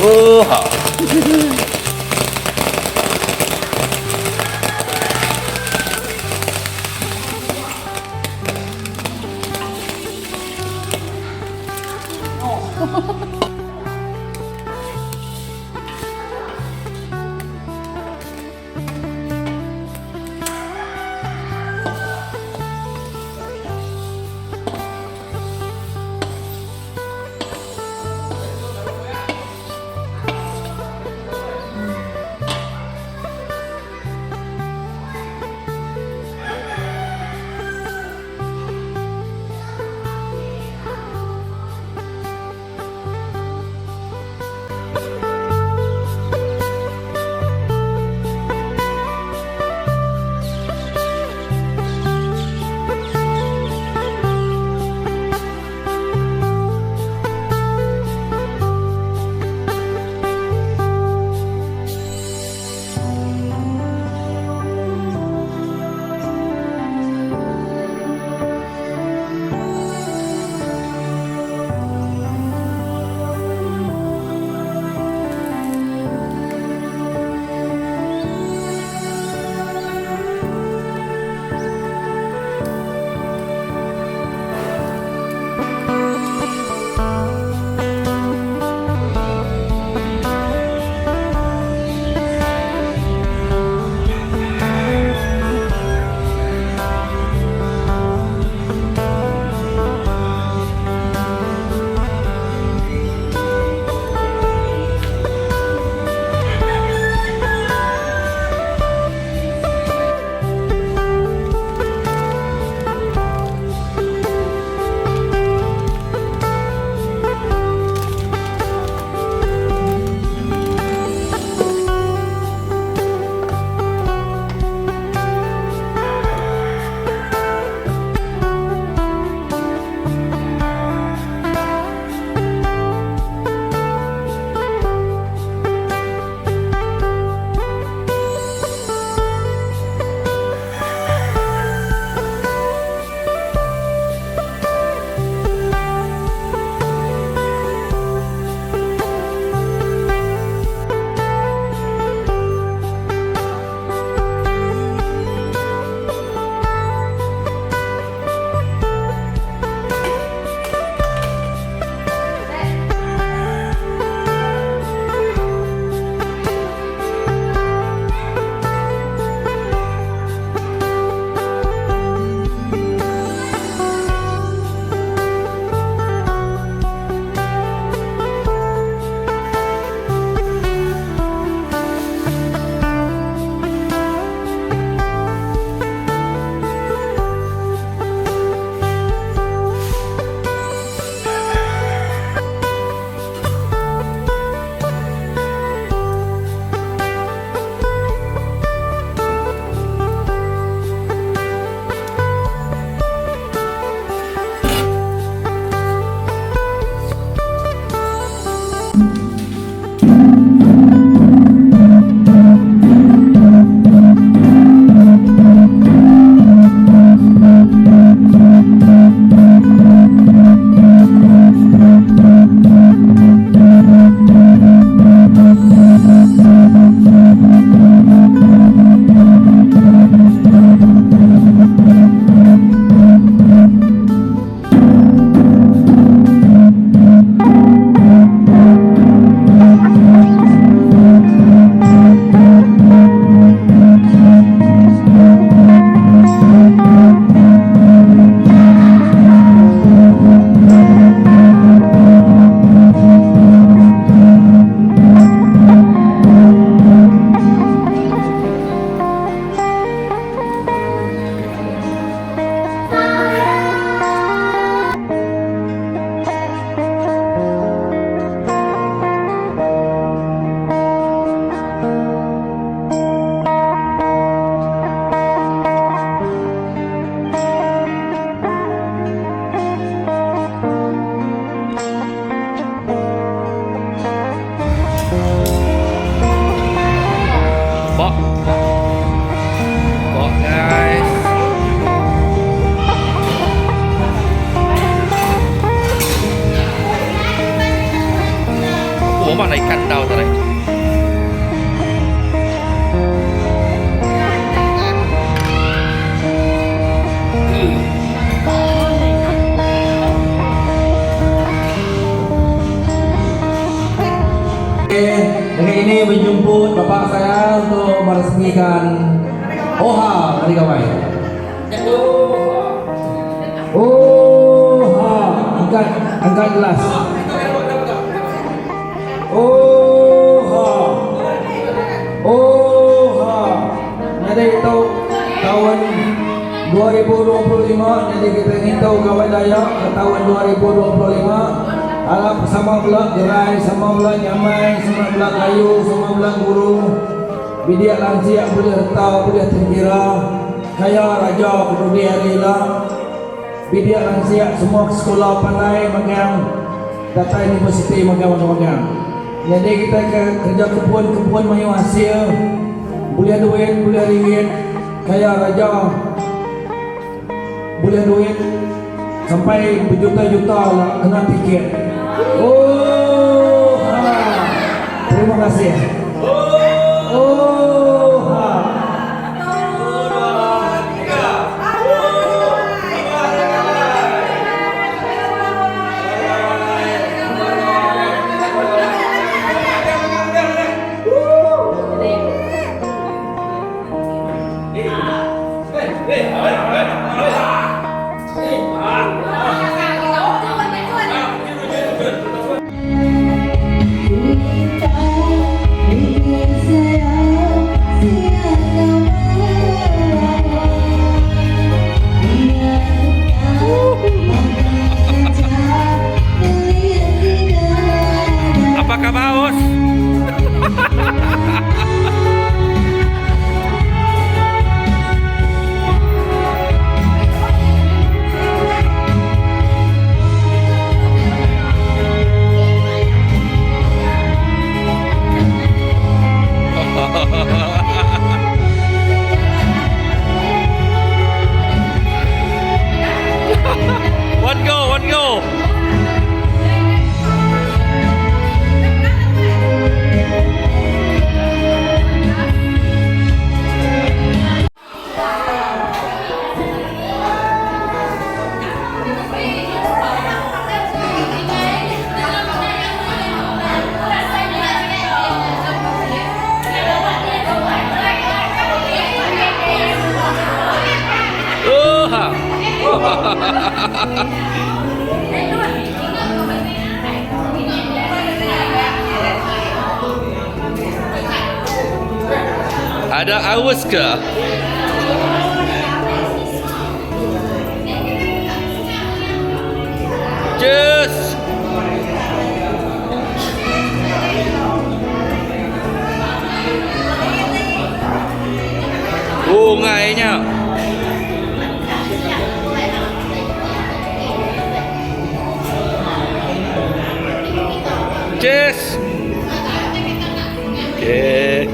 Ooha. Boma na ikan tau tadi. Dengan ini menjemput bapa saya untuk meresmikan Oha Hari Gawai. Oha, angkat angkat gelas. Oha. Oha. Jadi itu tahun 2025 jadi kita ngintu Gawai Dayak ke tahun 2025 Alam sama pula gerai, sama pula nyamai, sama pula kayu, sama pula guru. Bidik lansiak boleh reta, boleh terkira. Kaya raja kedudi hari ila. Bidik lansiak semua ke sekolah pandai magang datai universiti magang-magang. Jadi kita ke kerja kebun-kebun mayu hasil. Boleh duit, boleh ringgit. Kaya raja boleh duit sampai berjuta-juta lah kena tiket. Oh, ha. Terima kasih. Oh, ha. Apa khabar bos? One go, one go. Oh ha. Ada aus ke? Cheers. Bungainya. Cheers. Okay.